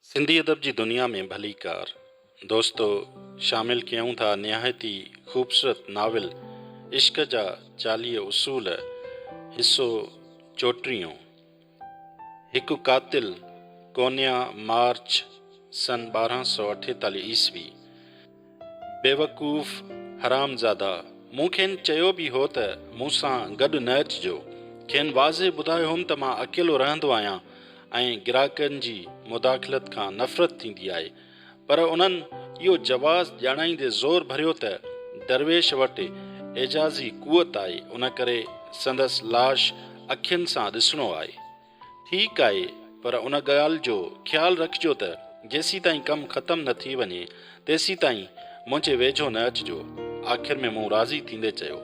سنڌي ادب جي دنيا ۾ ڀليڪار دوستو شامل ڪيون ٿا نهايت ئي خوبصورت ناول عشق جا 40 اصول حصو چوٽيهون هڪ قاتل ڪونيا مارچ سن 1248 عيسوي بيوقوف حرامزادا! مون کين چيو به هو ته مون سان گڏ نه اچجو. کين واضح ٻڌايو هوم ته مان اڪيلو رهندو آهيان ۽ گراهڪن جي مداخلت کان نفرت ٿيندي آهي. پر انهن اهو جواز ڄاڻائيندي زور ڀريو ته درويش وٽ اعجازي قوت آهي، ان ڪري سندس لاش اکين سان ڏسڻو آهي. ٺيڪ آهي پر ان ڳالهه جو خيال رکجو ته جيسيتائين ڪم ختم نه ٿي وڃي تيسيتائين منهنجي ويجهو نه اچجو. آخر ۾ مون راضي ٿيندي چيو.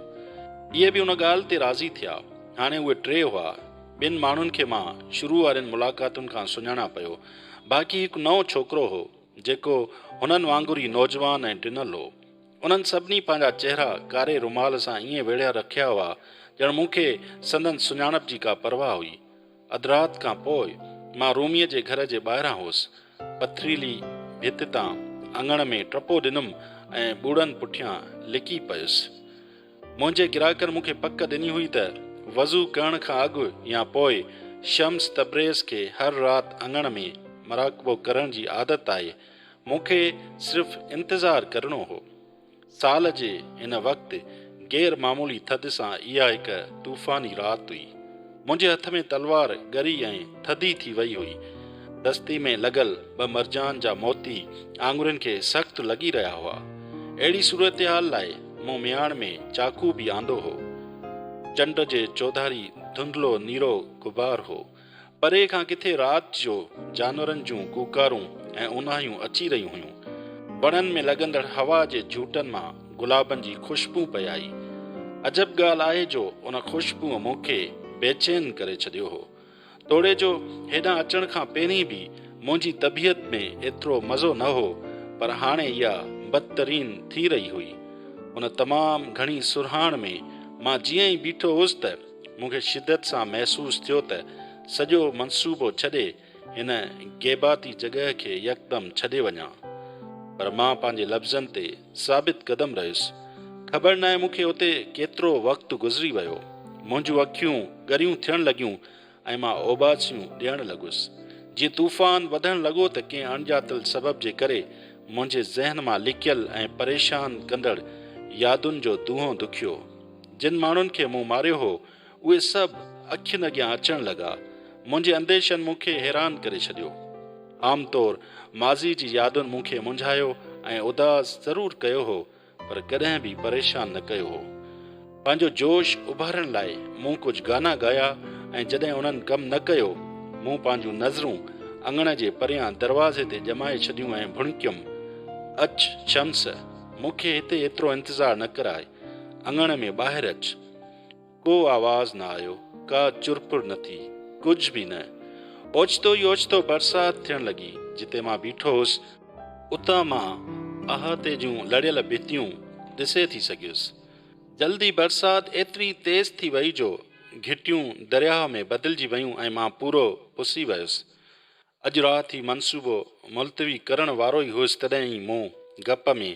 اهي به ان ڳالهه تي راضي ٿيا. هاڻي اهي ٽي هئا. ٻن ماڻهن کي مان شروع وارين ملاقاتن کان سڃاڻان پيو. باقي هڪ نئون ڇوڪرو هو جيڪو هنن وانگر ئي نوجوان ۽ ڊنل هو. انهن سڀني پنهنجا چهرا ڪاري رومال سان ائين ويڙهيا رکيا هئا، ڄڻ مون کي سندن سڃاڻپ جي ڪا پرواهه هئي. اڌ رات کان پوء مان روميء جي گهر جي ٻاهران هوس. پٿريلي ڀت تان اڱڻ ۾ ٽپو ڏنم ۽ ٻوڙن پٺيان لڪي پيس. منهنجي گراهڪن مون کي پڪ ڏني هئي ته وضو ڪرڻ کان اڳ يا پوء شمس تبريز کي هر رات اڱڻ ۾ مراقبو ڪرڻ جي عادت آهي. مون کي صرف انتظار ڪرڻو هو. سال جي هن وقت غير معمولي ٿڌ سان اها هڪ طوفاني رات هئي. منهنجي هٿ ۾ تلوار ڳري ۽ ٿڌي ٿي وئي هئي. دستي ۾ لڳل ٻه مرجان جا موتي آڱرين کي سخت لڳي رهيا هئا. اهڙي صورتحال لاء مون مياڻ ۾ چاقو به آندو هو. چنڊ جي چوڌاري ڌنڌلو نيرو غبار هو. پري کان ڪٿي رات جو جانورن جون ڪوڪارون ۽ اونهايون اچي رهيون هيون. وڻن ۾ لڳندڙ هوا جي جهوٽن مان گلابن جي خوشبو پئي آئي. عجب ڳالهه آهي جو ان خوشبوء مون کي بيچين ڪري ڇڏيو هو. توڙي جو هيڏانهن اچڻ کان پهرين به منهنجي طبيعت ۾ ايترو مزو نه هو پر هاڻي اها بدترين ٿي رهي هئي. ان تمام گهڻي سرهاڻ ۾ مان جيئن ئي بيٺو هوس ته مون کي شدت سان محسوس ٿيو ته سڄو منصوبو ڇڏي هن غيباتي جڳهه کي يڪدم ڇڏي وڃان. پر مان پنهنجي لفظن تي ثابت قدم رهيس. خبر ناهي مون کي اتي ڪيترو وقت گذري ويو. منهنجون اکيون ڳريون ٿيڻ لڳيون ۽ مان اوٻاسيون ڏيڻ لڳس. جيئن طوفان وڌڻ لڳو ته ڪنهن اڻڄاتل سبب جي ڪري منهنجي ذهن مان لڪيل ۽ پريشان ڪندڙ يادن جو دونهون دکيو. جن ماڻهن کي مون ماريو هو، اهي سڀ اکين اڳيان اچڻ لڳا. منهنجي انديشن مون کي حيران ڪري ڇڏيو. عام طور ماضي جي يادن مون کي منجهايو ۽ اداس ضرور ڪيو هو، پر ڪڏهن به پريشان نه ڪيو هو. پنهنجو جوش اڀارڻ لاء مون ڪجهه گانا ڳايا ۽ جڏهن انهن ڪم نه ڪيو، مون پنهنجون نظرون اڱڻ جي پريان دروازي تي ڄمائي ڇڏيون ۽ ڀڻڪيم، اچ شمس، مون کي هتي ايترو انتظار نه ڪراء. اڱڻ ۾ ٻاهر اچ. ڪو آواز نه آيو، ڪا چرپر نه ٿي، ڪجهه به نه. اوچتو ئي اوچتو برسات ٿيڻ لڳي. جتي مان بيٺو هوس، اتان مان احاطي جون لڙيل ڀتيون ڏسي ٿي سگهيس. جلد ئي برسات ايتري تيز ٿي وئي جو گهٽيون درياهه ۾ بدلجي ويون ۽ مان پورو پسي ويس. اڄ رات هي منصوبو ملتوي ڪرڻ وارو ئي هيس تڏهن ئي مون گپ ۾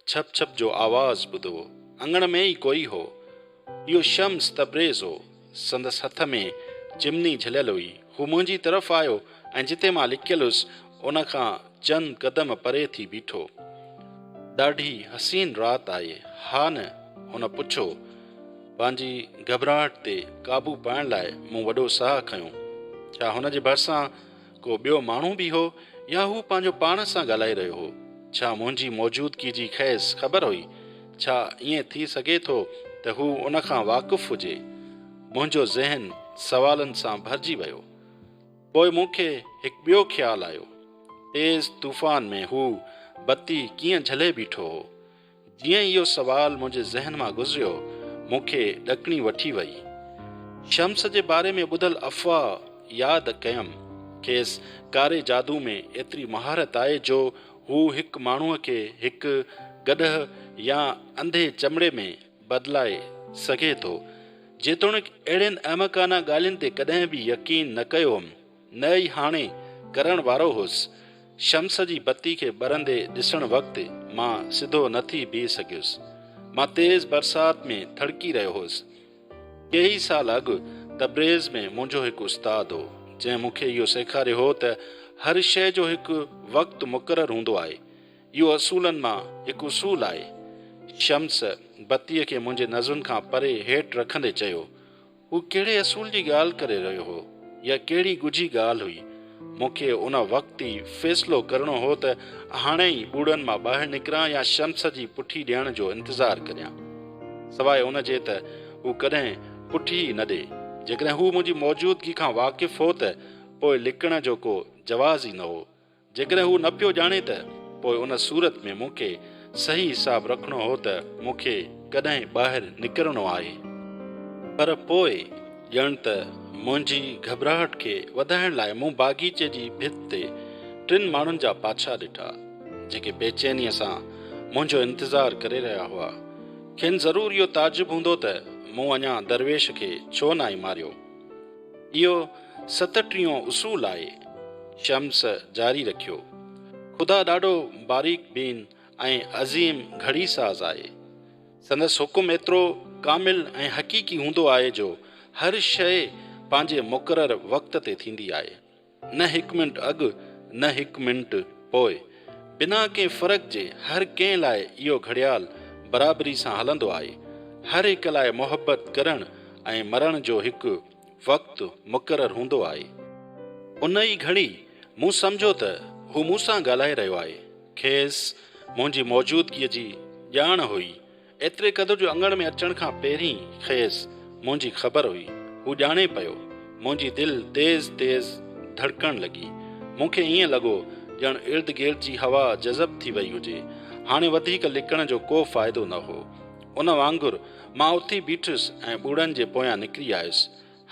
ڇپ ڇپ جو آواز ٻڌو. اڱڻ ۾ ئي ڪوئي هو. اهو شمس تبريز هو. سندس هٿ ۾ چمني جهليل هئي. هو منهنجي طرف آيو ۽ جتي مان لڪيل هيس ان کان چند قدم پري ٿي بيٺو. ڏاڍي حسين رات آهي، ها نه؟ هن پڇيو. پنهنجي گهٻراهٽ تي قابو پائڻ لاء مون وڏو ساهه کنيو. ڇا هن جي ڀرسان ڪو ٻيو ماڻهو به هو يا هو پنهنجو پاڻ سان ڳالهائي رهيو هو؟ ڇا منهنجي موجودگي جي کيس خبر هئي؟ ڇا ائين ٿي سگهي ٿو ته هو ان کان واقف هجي؟ منهنجو ذهن سوالن سان ڀرجي ويو. پوء مون کي هڪ ٻيو خيال آيو. تيز طوفان ۾ هو بتي ڪيئن جهلي بيٺو هو؟ جيئن ئي اهو سوال منهنجي ذهن مان گذريو، مون کي ڏڪڻي وٺي وئي. شمس جي باري ۾ ٻڌل افواهه ياد ڪيم. کيس ڪاري جادو ۾ ايتري مهارت آهي جو هو هڪ ماڻهوء کي هڪ گڏهه يا انڌي چمڙي ۾ بدلائي سگهي ٿو. جيتوڻيڪ اهڙين احمقانه ڳالهين تي ڪڏهن به يقين نه ڪيو هئم، نه ئي هاڻي ڪرڻ وارو هوس. شمس جي بتي کي ٻرندي ڏسڻ وقت مان سڌو نه ٿي بيهي سگهيس. مان تيز برسات ۾ ٿڙڪي رهيو هوس. ڪيئي سال اڳ تبريز ۾ منهنجو هڪ استاد هو، جنهن مون کي اهو سيکاريو هو ته هر شيء جو هڪ وقت مقرر هوندو آهي. اهو اصولن مان هڪ اصول آهي. شمس بتيء کي منهنجي نظرن کان پري هيٺ رکندي چيو. هو ڪهڙي اصول جي ڳالهه ڪري رهيو هو يا ڪهڙي ڳجهي ڳالهه هئي؟ مون کي ان وقت ئي فيصلو ڪرڻو هو ته هاڻي ئي ٻوڙن مان ٻاهر نڪران يا شمس جي پٺي ڏيڻ جو انتظار ڪريان. سواء ان جي ته هو ڪڏهن پٺي ئي نه ڏئي. جيڪڏهن هو منهنجي موجودگي کان واقف هو ته پوء لڪڻ جو ڪو جواز ئي نه هو. جيڪڏهن هو نه پيو ڄاڻي ته پوء ان صورت ۾ مون کي صحيح حساب رکڻو هو ته مون کي ڪڏهن ٻاهر نڪرڻو آهي. پر پوء ڄڻ ته منهنجي گهٻراهٽ کي وڌائڻ لاء مون باغيچي جي ڀت تي ٽن ماڻهن جا پاڇا ڏٺا، جيڪي بيچينيء سان منهنجو انتظار ڪري رهيا هئا. کين ضرور اهو تعجب هوندو ته مون اڃا درويش کي ڇو ناهي ماريو. اهو ستٽيهون اصول آهي. شمس جاري رکيو. خدا ڏاڍو باريڪ بين ۽ عظيم گهڙي ساز آهي. سندس حڪم ايترو ڪامل ۽ حقيقي هوندو آهي جو هر شيء پنهنجي مقرر وقت تي ٿيندي آهي. نه هڪ منٽ اڳ نه هڪ منٽ پوء. بنا ڪنهن فرق جي هر ڪنهن لاء اهو گهڙيال برابري سان هلندو آهي. هر هڪ لاء محبت ڪرڻ ۽ مرڻ جو هڪ وقت مقرر هوندو آهي. ان ئي گهڙي مون سمجهيو ته هو مون سان ڳالهائي رهيو آهي. کيس منهنجي موجودگيء جي ڄاڻ هئي. ايتري قدر جو اڱڻ ۾ اچڻ کان پهرين کيس منهنجي خبر هئي. هو ڄاڻي پيو. منهنجي دل تيز تيز ڌڙڪڻ لڳي. مون کي ائين لڳو ڄڻ ارد گرد جي هوا جذب ٿي وئي هجي. هاڻي وڌيڪ لڪڻ جو ڪو فائدو نه هو. ان وانگر مان اٿي بيٺس ۽ ٻوڙن جي پويان نڪري آيس.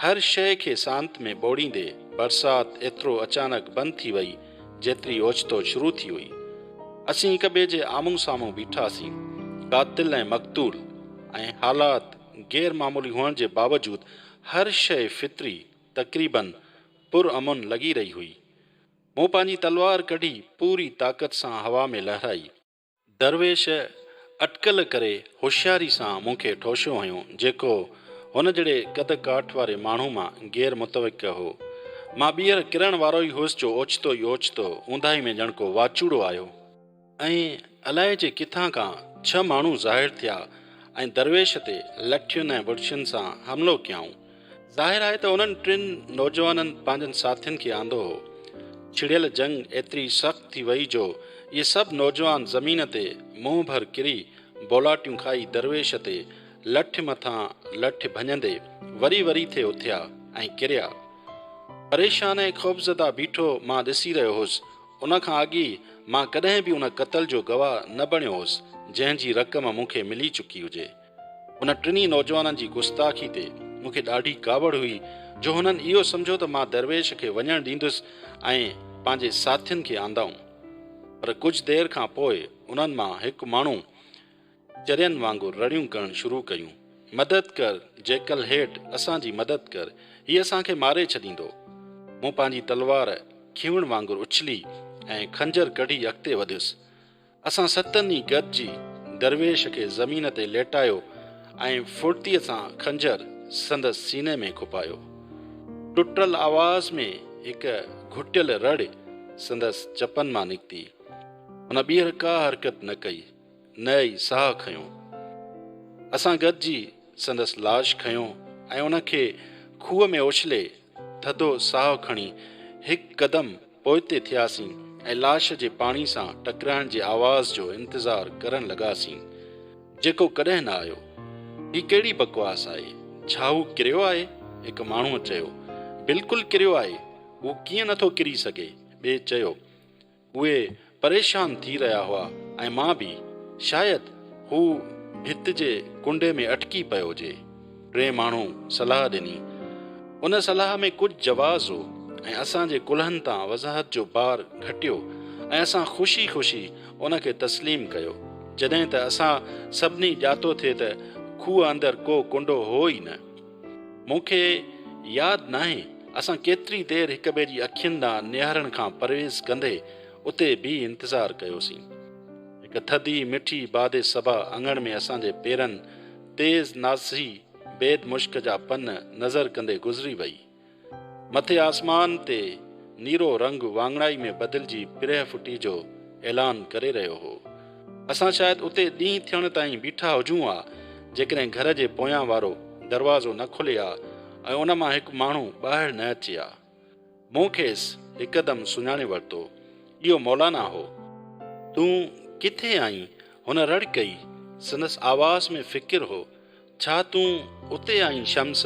هر شيء کي سانت ۾ ٻوڙيندي برسات ايترو اچانڪ بند ٿي وئي جيتري اوچتو شروع ٿي هئي. اسين هڪ ٻئي جي آمهون سامهون بيٺاسين. قاتل ۽ مقتول ۽ حالات غير معمولي هئڻ جي باوجود هر شيء فطري تقريباً پر امن لڳي رهي هئي. مون پنهنجي تلوار ڪڍي پوري طاقت سان هوا ۾ لهرائي. درويش اٽڪل ڪري هوشياري سان مون کي ٺوشو هنيو، جيڪو هن جهڙي قد ڪاٺ واري ماڻهو مان غير متوقع هو. مان ٻيهر ڪرڻ وارو ئي هئس جو اوچتو ئي اوچتو اونداهي ۾ ڄڻ ڪو واچوڙو آيو ۽ الائجي ڪٿان کان ڇهه ماڻهو ظاهر ٿيا ۽ درويش تي لٺين ۽ بڙڇين سان حملو ڪيائون. ظاهر آهي ته انهن ٽن نوجوانن پنهنجن ساٿين کي آندو هو. ڇڙيل جنگ ايتري سخت ٿي وئي جو اهي سڀ نوجوان زمين تي منهن ڀر ڪري بولاٽيون کائي درويش تي لٺ مٿان لٺ ڀڃندي وري وري ٿي اٿيا ۽ ڪريا. پريشان ۽ خوفزده بيٺو مان ڏسي رهيو هوس. ان کان اڳي مان ڪڏهن به ان قتل جو گواهه نه بڻيو هوس جنهن جي رقم مون کي ملي چڪي هجي. ان ٽنهي نوجوانن جي گستاخي تي مون کي ڏاڍي ڪاوڙ هئي جو هنن اهو سمجهيو ته مان درويش کي وڃڻ ڏيندس ۽ پنهنجي ساٿين کي آندائون. پر ڪجهه دير کان پوء انهن مان هڪ ماڻهو چرين وانگر رڙيون ڪرڻ شروع ڪيون، مدد ڪر جيڪل هيٺ اسان جي مدد ڪر، هي اسان کي ماري ڇڏيندو. مون پنهنجي تلوار کيوڻ وانگر اڇلي ۽ خنجر ڪڍي اڳتي وڌيس. اسان ستن ئي گڏجي درويش کي زمين تي ليٽايو ۽ ڦڙتيء سان خنجر سندس سيني ۾ کپايو. ٽٽل آواز ۾ هڪ گهٽيل رڙ سندس چپن مان نڪتي. هن ٻيهر ڪا حرڪت نه ڪئي، نه ئي ساهه کنيو. اسان گڏجي سندس لاش کنيو ۽ ان کي کوهه ۾ اڇلي ٿڌو ساهه کڻي هڪ قدم پوئتي ٿياسين ۽ لاش جي پاڻي سان ٽڪرائڻ جي آواز جو انتظار ڪرڻ لڳاسين، جيڪو ڪڏهن نه آيو. هي ڪهڙي بڪواس آهي؟ ڇا هو ڪريو آهي؟ هڪ ماڻهوء چيو. بلڪل ڪريو آهي. هو ڪيئن نٿو ڪري سگهي؟ ٻئي چيو. اهي پريشان ٿي رهيا هئا ۽ مان به. شايد هو ڀت جي ڪنڊي ۾ اٽڪي پيو هجي. ٽئين ماڻهو صلاح ڏني. ان صلاح ۾ ڪجهه جواز هو ۽ اسان جي ڪلهن تان وضاحت جو بار گهٽيو ۽ اسان خوشي خوشي ان کي تسليم ڪيو. جڏهن ته اسان سڀني ڄاتو ٿي ته کوهه اندر ڪو ڪنڊو هو ئي نه. مون کي ياد ناهي اسان ڪيتري دير هڪ ٻئي جي اکين ڏانهن نهارڻ کان پرهيز ڪندي اتي بيهي انتظار ڪيوسين. هڪ ٿڌي مٺي باد صبا اڱڻ ۾ اسان جي پيرن تيز ناسي بيد مشڪ جا پن نظر ڪندي گذري وئي. مٿي آسمان تي نيرو رنگ واڱڻائي ۾ بدلجي پرهه ڦٽي جو اعلان ڪري رهيو هو. اسان شايد اتي ڏينهن ٿيڻ تائين بيٺا هجون ها، جيڪڏهن گهر جي پويان وارو دروازو نه کلي ها ۽ ان مان هڪ ماڻهو ٻاهر نه اچي ها. مون کيس هڪدم سڃاڻي ورتو. اهو مولانا هو. تون ڪٿي آهين؟ هن رڙ ڪئي. سندس آواز ۾ فڪر هو. ڇا تون اتي آهين شمس؟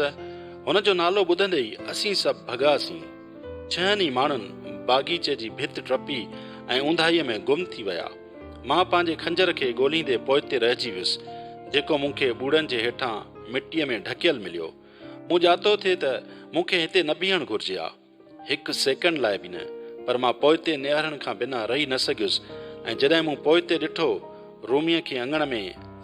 هن جو نالو ٻڌندي ئي اسين سڀ ڀڳاسين. ڇهن ئي ماڻهن باغيچي جي ڀت ٽپي ۽ اونداهيء ۾ گم ٿي ويا. مان پنهنجي خنجر کي ڳولهيندي پوئتي رهجي ويس، جيڪو مون کي ٻوڙن جي هيٺان مٽيء ۾ ڍڪيل مليو. مون ڄاتو ٿي ته مون کي هتي نه بيهڻ گهرجي ها. هڪ سيڪنڊ لاء به نه، پر مان پوئتي نهارڻ کان بنا رهي نه سگهيس ۽ جڏهن مون پوئتي ڏٺو، روميء کي اڱڻ ۾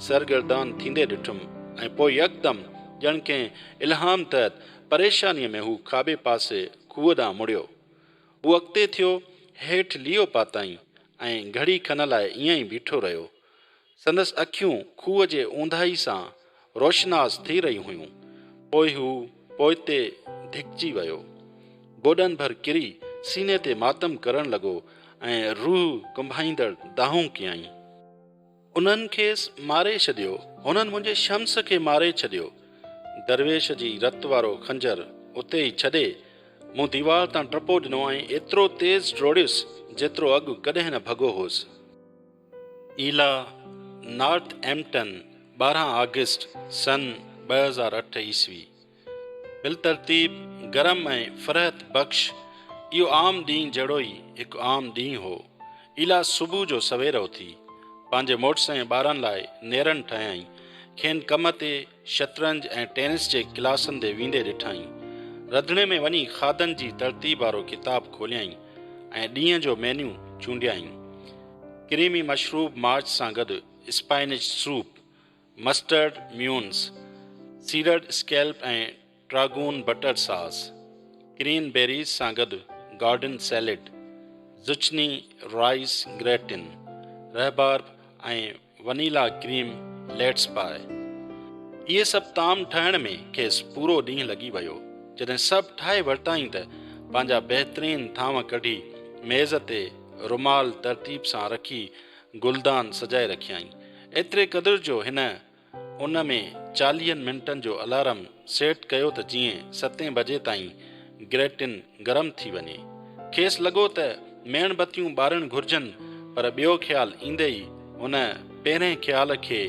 سرگردان ٿيندي ڏٺم ۽ پوء يڪدم ڄڻ ڪنهن الهام تحت پريشانيء ۾ هو کاٻي پاسي کوهه ڏانهن مڙيو. هو اڳتي ٿيو، هيٺ ليئو پاتائين ۽ گهڙي کن لاء ائين ئي بيٺو رهيو. سندس اکيون کوهه جي اونداهي سان روشناس ٿي رهيون هيون. پوء هو پوئتي ڌڪجي ويو. گوڏن ڀر ڪري سيني تي ماتم ڪرڻ لڳو ۽ روح ڪنبائيندڙ دانهون ڪيائين. انهن کيس ماري ڇڏيو، هنن منهنجي شمس کي ماري ڇڏيو. درويش جي رت وارو خنجر اتي ئي ڇڏي، مون ديوار تان ٽپو ڏنو ۽ ايترو تيز ڊوڙيس، جيترو اڳ ڪڏهن نه ڀڳو هوس. ايلا، نارٿ ايمپٽن، 12 آگسٽ، سن 2008 عيسوي. بالترتيب گرم ۽ فرحت بخش اهو عام ڏينهن جهڙو ئي هڪ عام ڏينهن هو. ايلا صبح جو سوير اٿي، پنهنجي مڙس ۽ ٻارن لاء نيرن ٺاهيائين. کين ڪم تي، شطرنج ۽ ٽينس جي ڪلاسن تي ويندي ڏٺائين. رڌڻي ۾ وڃي کاڌن جي ترتيب وارو ڪتاب کوليائين ۽ ڏينهن جو مينيو چونڊيائين. ڪريمي مشروب مارچ سان گڏ spinach soup, mustard mayonnaise, seared scallop ۽ tarragon butter sauce, cranberries سان گڏ garden salad, zucchini rice gratin, rhubarb ۽ vanilla cream lettuce pie. اهي سڀ طعام ٺاهڻ ۾ کيس پورو ڏينهن لڳي ويو. جڏهن سڀ ٺاهي ورتائين ته پنهنجا بهترين ٿانو ڪڍي ميز تي رومال ترتيب سان رکي گلدان سجائي رکيائين. ايتري قدر جو هن ان ۾ چاليهن منٽن جو الارم سيٽ ڪيو ته جيئن ستين بجي تائين گريٽن گرم ٿي وڃي. کيس لڳو ته ميڻ بتيون ٻارڻ گهرجن پر ٻيو خيال ايندي ئي هن پهرئين خيال کي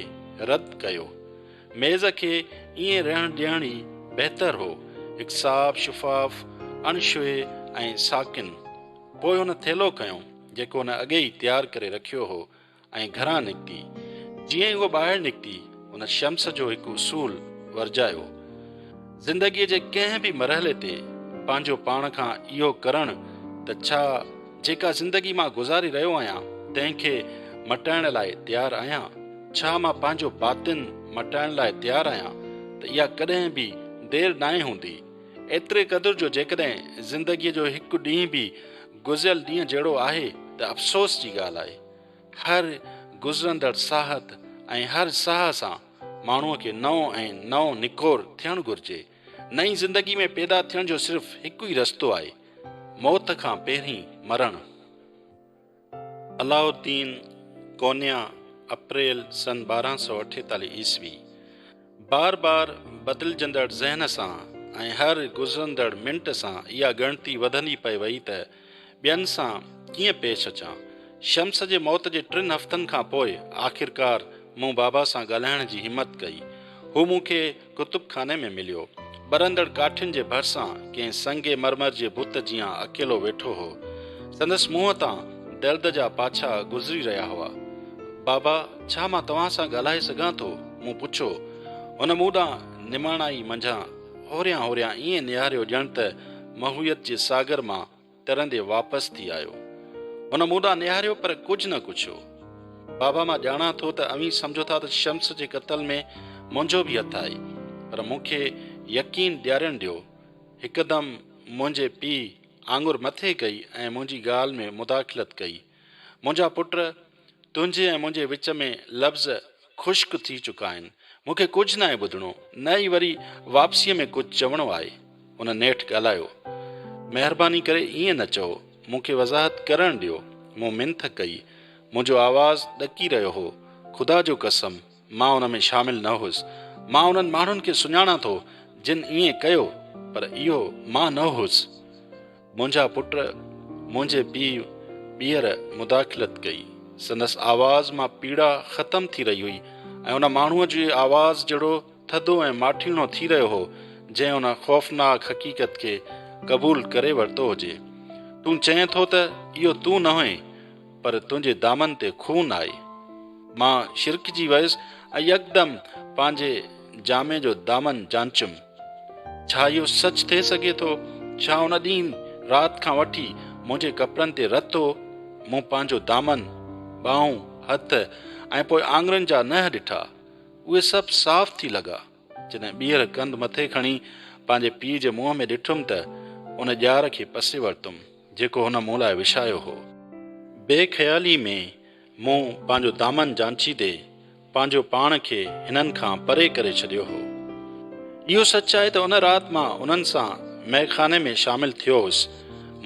رد ڪيو. ميز کي ائين رهڻ ڏيڻ ئي بهتر هو، هڪ صاف شفاف، اڻ ڇهي ۽ ساڪن. پوء هن ٿيلهو کنيو، جيڪو هن اڳي ئي تيار ڪري رکيو هو ۽ گهران نڪتي. جيئن ئي هوء ٻاهر نڪتي، هن شمس جو هڪ اصول ورجايو. زندگيء جي ڪنهن به مرحلي تي پنهنجو پاڻ کان اهو ڪرڻ ته ڇا جيڪا زندگي مان گذاري رهيو آهيان، تنهن کي مٽائڻ لاء تيار آهيان؟ ڇا مان پنهنجو باطن مٽائڻ لاء تيار آهيان ته اها ڪڏهن به دير ناهي هوندي. ايتري قدر جو جيڪڏهن زندگيء جو هڪ ڏينهن به گذريل ڏينهن جهڙو آهي ته افسوس جي ڳالهه آهي. هر گذرندڙ ساهت ۽ هر ساهه سان ماڻهوء کي نئون ۽ نئون نڪور ٿيڻ گهرجي. نئين زندگي ۾ پيدا ٿيڻ جو صرف هڪ ئي رستو آهي، موت کان پهرين مرڻ. علاؤ الدين قونيا، اپريل سن 1248 عيسوي، بار بار بدلجندڙ ذهن سان ۽ هر گذرندڙ منٽ سان اها ڳڻتي وڌندي پئي وئي ته ٻين سان ڪيئن پيش اچان. شمس جي موت جي ٽن هفتن کان پوء آخرڪار مون بابا سان ڳالهائڻ جي همت ڪئي. هو مون کي ڪتب خاني ۾ مليو. ٻرندڙ ڪاٺين جي ڀرسان ڪنهن سنگ مرمر جي بت جيان اڪيلو ويٺو هو. سندس منهن تان درد جا پاڇا گذري رهيا هئا. بابا، ڇا مان توهان سان ڳالهائي سگهان ٿو؟ مون پڇيو. هن مون ڏانهن نماڻائي منجهان هوريان هوريان ائين نهاريو ڄڻ ته محويت جي ساگر مان ترندي واپس ٿي آيو. هن مون ڏانهن نهاريو پر ڪجهه نه ڪڇيو. بابا مان ڄاڻان ٿو ته اوهين سمجهو ٿا ته شمس جي قتل ۾ منهنجو به هٿ آهي پر مون کي يقين ڏيارڻ ڏيو. هڪدم منهنجي پيء آڱر مٿي ڪئي ۽ منهنجي ڳالهه ۾ مداخلت ڪئي. منهنجا پٽ، تنهنجي ۽ منهنجي وچ ۾ لفظ خشڪ ٿي چڪا آهن. مون کي ڪجهه ناهي ٻڌڻو، نه ئي وري واپسيء ۾ ڪجهه چوڻو آهي. هن نيٺ ڳالهايو. مهرباني ڪري ائين نه چئو. مون کي وضاحت ڪرڻ ڏيو. مون منٿ ڪئي. منهنجو آواز ڏڪي رهيو هو. خدا جو قسم، مان ان ۾ شامل نه هيس. مان انهن ماڻهن کي سڃاڻان ٿو، جن ائين ڪيو، پر اهو مان نه هيس. منهنجا پٽ، منهنجي پيء ٻيهر مداخلت ڪئي. سندس آواز مان پيڙا ختم ٿي رهي هئي ۽ ان ماڻهوء جي آواز جهڙو ٿڌو ۽ ماٺيڻو ٿي رهيو هو، جنهن ان خوفناڪ حقيقت کي قبول ڪري ورتو هجي. تون چئين ٿو ته اهو تون نه هئين، پر تنهنجي دامن تي خون آهي. مان شرڪجي ويس ۽ يڪدم پنهنجي جامي جو دامن جانچيم. ڇا اهو سچ ٿي سگهي ٿو؟ ڇا ان ڏينهن رات کان وٺي منهنجي ڪپڙن تي رت هو؟ مون پنهنجو دامن، ٻانهون، هٿ ۽ پوء آڱرين جا ننهن ڏٺا. اهي سڀ صاف ٿي لڳا. جڏهن ٻيهر ڪنڌ مٿي کڻي پنهنجي پيء جي منهن ۾ ڏٺم ته ان ڄار کي پسي ورتم، جيڪو هن مون لاء وڇايو هو. بي خيالي ۾ مون پنهنجو دامن جانچيندي پنهنجو پاڻ کي هنن کان پري ڪري ڇڏيو هو. اهو سچ آهي ته ان رات مان انهن سان مئخاني ۾ شامل ٿيو هوس.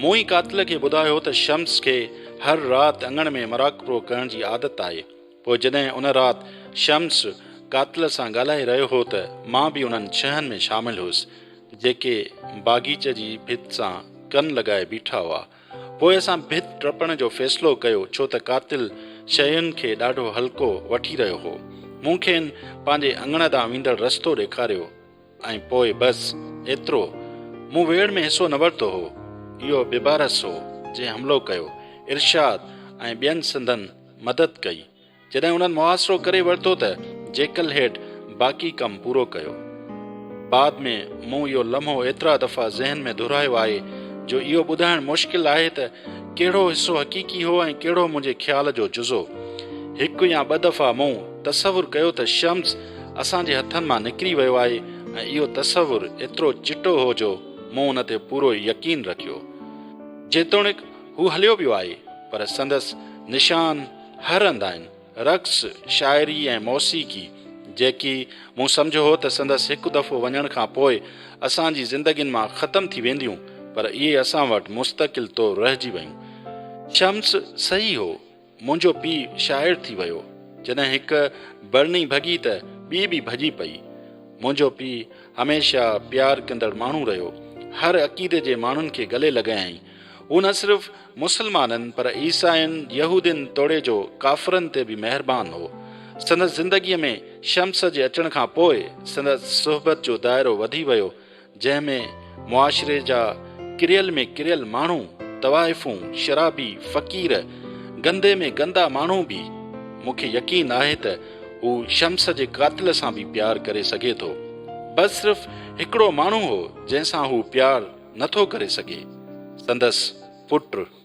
مون ئي قاتل کي ٻڌايو هو ته شمس کي هر رات اڱڻ ۾ مراقبو ڪرڻ جي عادت آهي. پوء جڏهن ان رات شمس قاتل سان ڳالهائي رهيو هو ته مان به انهن ڇهن ۾ شامل هوس، جيڪي باغيچي جي ڀت سان ڪن لڳائي بيٺا هئا. پوء اسان ڀت ٽپڻ جو فيصلو ڪيو ڇو ته قاتل شين کي ڏاڍو هلڪو وٺي رهيو هو. مون کين پنهنجي اڱڻ ڏانهن ويندڙ رستو ڏيکاريو ۽ پوء بس ايترو. مون ويڙهه ۾ حصو نه ورتو هو. اهو بيبارس هو جنهن حملو ڪيو. ارشاد ۽ ٻين سندن مدد ڪئي. جڏهن انهن محاصرو ڪري ورتو ته جيڪل هيڊ باقي ڪم پورو ڪيو. بعد ۾ مون اهو لمحو ايترا دفعا ذهن ۾ دهرايو آهي جو اهو ٻڌائڻ مشڪل آهي ته ڪهڙو حصو حقيقي هو ۽ ڪهڙو منهنجي خيال جو جزو. هڪ يا ٻه دفعا مون تصور ڪيو ته شمس اسان جي هٿن مان نڪري ويو آهي ۽ اهو تصور ايترو چٽو هو جو مون ان تي پورو يقين رکيو. جيتوڻيڪ هو هليو ويو آهي پر سندس نشان هر هنڌ آهن، رقص، شاعري ۽ موسيقي، جيڪي مون سمجهيو هو ته سندس هڪ دفعو وڃڻ کان پوء اسان جي زندگين مان ختم ٿي وينديون، پر اهي اسان وٽ مستقل طور رهجي ويون. شمس صحيح هو، منهنجو پيء شاعر ٿي ويو. جڏهن هڪ برني ڀڳي ته ٻي به ڀڄي پئي. منهنجو پيء هميشه پيار ڪندڙ ماڻهو رهيو. هر عقيدي جي ماڻهن کي ڳلي لڳايائين. هو نه صرف مسلمانن پر عيسائين، يهودين توڙي جو ڪافرن تي به مهربان هو. سندس زندگيء ۾ شمس جي اچڻ کان پوء سندس صحبت جو دائرو وڌي ويو، جنهن ۾ معاشري جا ڪريل ۾ ڪريل ماڻهو، طوائفون، شرابي، فقير، گندي ۾ گندا ماڻهو به. مون کي يقين آهي ته هو شمس جي قاتل سان به پيار ڪري سگهي ٿو. بس صرف هڪڙو ماڻهو هو جنهن سان هو پيار نه ٿو ڪري سگهي. سندس پٽ.